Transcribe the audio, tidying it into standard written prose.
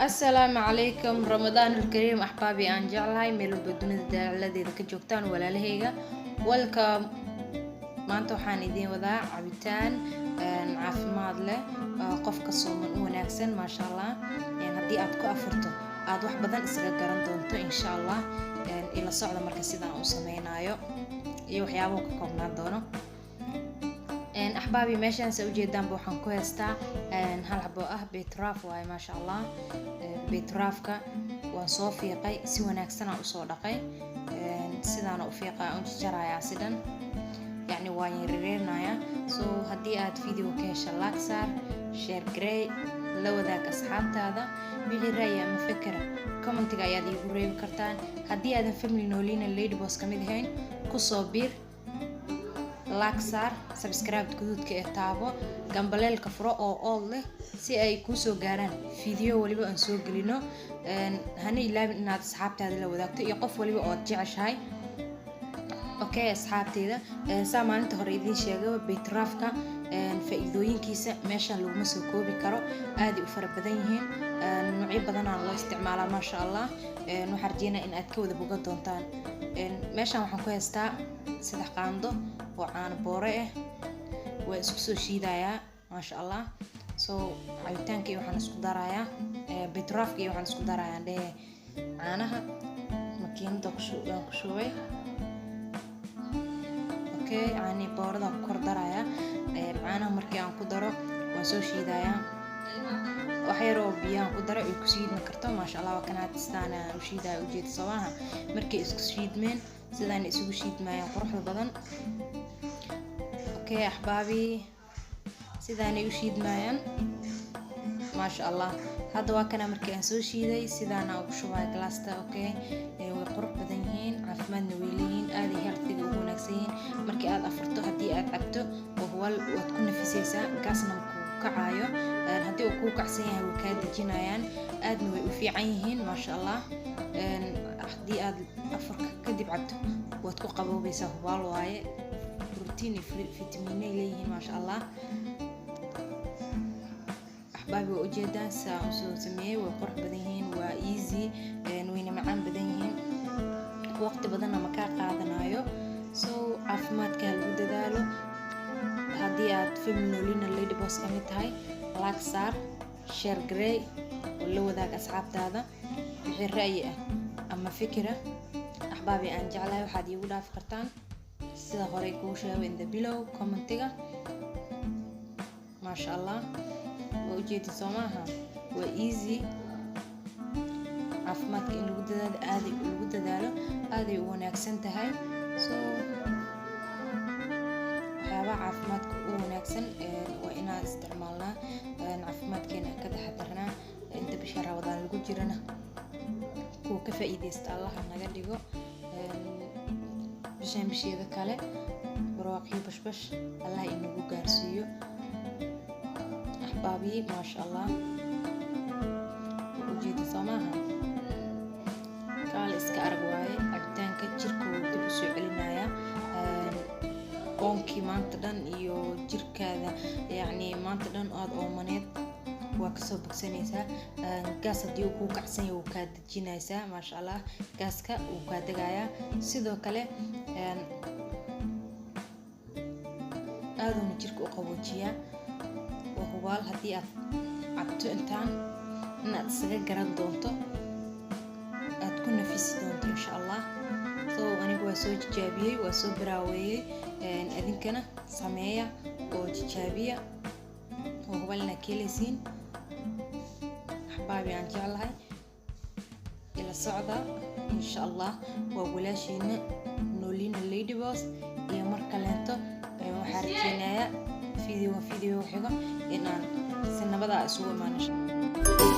Asalaamu calaykum, Ramadaan alkariim, axbaabi aan jeclahay, meel walba dunida dacaladeeda ka joogtaan, walaalahayga, welcome. Maanta waxaan idiin wadaa cabitaan caafimaad leh, qofka sooman u wanaagsan, maasha Allah. Haddii aad ku afurto, aad wax badan isaga garan doonto, insha Allah. Ila socda marka sidaan u sameynayo iyo waxyaabahu ka koobnaan doono. Axbaabi, meeshaan sa ujeedaanba waxaan ku haystaa hal xabo ah beetroot waaye, maasha Allah. Beetroot-ka waan soo fiiqay, si wanaagsanaa usoo dhaqay. Sidaana u fiiqaa, u jajarayaa si dhan, yacni waan yareereynayaa. So haddii aad video ka hesha, like saar, share garey, la wadaag asxaabtaada. Wixii ra'yi ama fikra comment-iga ayaad iigu reebi kartaan. Haddii aadan family Noolina Lady Boss ka mid ahayn, kusoo biir, like saar, subscribe guduudka ee taabo, gambaleelka furo oo all leh si ay kuu soo gaaraan video waliba aan soo gelino. Hana ilaabin inaad asxaabtaada la wadaagto iyo qof waliba ood jeceshahay. Okay, asxaabteyda, saa maalinta hore idiin sheegaba, beetroot-ka faa-iidooyinkiisa meeshaan laguma soo koobi karo, aaday u fara badan yihiin. Noocyo badanaa loo isticmaalaa, maasha Allah. Waxaan rajeynaa in aad ka wada bogan doontaan. Meeshaan waxaan ku haystaa 3 qaando oo caano boore ah, waa isku soo shiidayaa, maasha Allah. So cabitaanka iyo waxaan isku darayaa beetroot-ka iyo waxaan isku darayaa dhehe caanaha. Makiinada waan ku shubay. Okay, caani boorada ku kor darayaa. Caanaha markii aan ku daro, waan soo shiidayaa. Wax yar oo biyahan ku daro ay ku shiidmi karto, maasha Allah. Waa kanaad sidaan aan u shiidaya, ujeeda soomaha? Markay isku shiidmeen, sidaan isugu shiidmayaan quruxda badan. Okay, axbaabi, sidaanay u shiidmayaan, maasha Allah. Hadda waa kana, markii aan soo shiiday sidaana ugu shubaya galaasta. Okay, way qurux badan yihiin, caafimaadna way leeyihiin, aaday health-iga ugu wanaagsan yihiin. Markii aad afurto, haddii aad cabto, oo huwal waad ku nafisaysaa, gaasna kuu kacayo. Haddii uu kuu kacsan yahay, way kaa dejinayaan, aadna way u fiican yihiin, maasha Allah. Haddii aad afurka kadib cabto, waad ku qaboobaysaa, hubaal waaye. Brotiin iyo fitamiinay leeyihiin, maasha Allah. Axbaabi, waa ujeedaan saa usoo sameeyey, way qurux badan yihiin, waa easy, wayna macaan badan yihiin, waqti badanna ma kaa qaadanayo. So caafimaadka ha lagu dadaalo. Haddii aad family Nolina Lady Boss ka mid tahay, like saar, share garey oo la wadaag asxaabtaada. Wixii ra'yi ah ama fikira, axbaabi aan jeclahay, waxaad iigu dhaafi kartaan sida horey kuu sheego in the below comment-iga. Maasha Allah, waa ujeedin soo maaha? Waa easy. Caafimaadka in lagu dadaalo, aaday lagu dadaalo, aaday u wanaagsan tahay. So waxyaabaha caafimaadka u wanaagsan waa inaan isticmaalnaa, caafimaadkeena ka taxadarnaa. Inta bisha Ramadaan lagu jirana, kuwa ka faa'iideysta Allaha naga dhigo. Bishaan bisheeda kale barwaaqiyo bashbash Allah inagu gaarsiiyo. Axbaabiyi, maasha Allah, waa ujeeda soo maaha? Kaale iska arag waaye. Cabitaanka jirka wuu dib usoo celinayaa oonkii maanta dhan iyo jirkaada, yacni maanta dhan aada oomaneed waa kasoo bogsanaysaa. Gaas haddii uu kuu kacsan yahay, wuu kaa dejinaysaa, maasha Allah. Gaaska wuu kaa degayaa. Sidoo kale aaduuna jirka u qaboojiyaa. Waa hubaal haddii aad cabto intaan inaad isaga garan doonto, aad ku nafisi doonto, insha Allah. So anigu waa soo tijaabiyey, waa soo baraaweeyey. Adinkana sameeya oo tijaabiya oo hubaal inaad ka helaysiin. Axbaabi aan jeclahay, ila socda, insha Allah. Waa walaashiina Nolina Lady Boss iyo mar kaleento. Waxaa rajeynayaa video xigo inaan si nabadaa isugu imaan.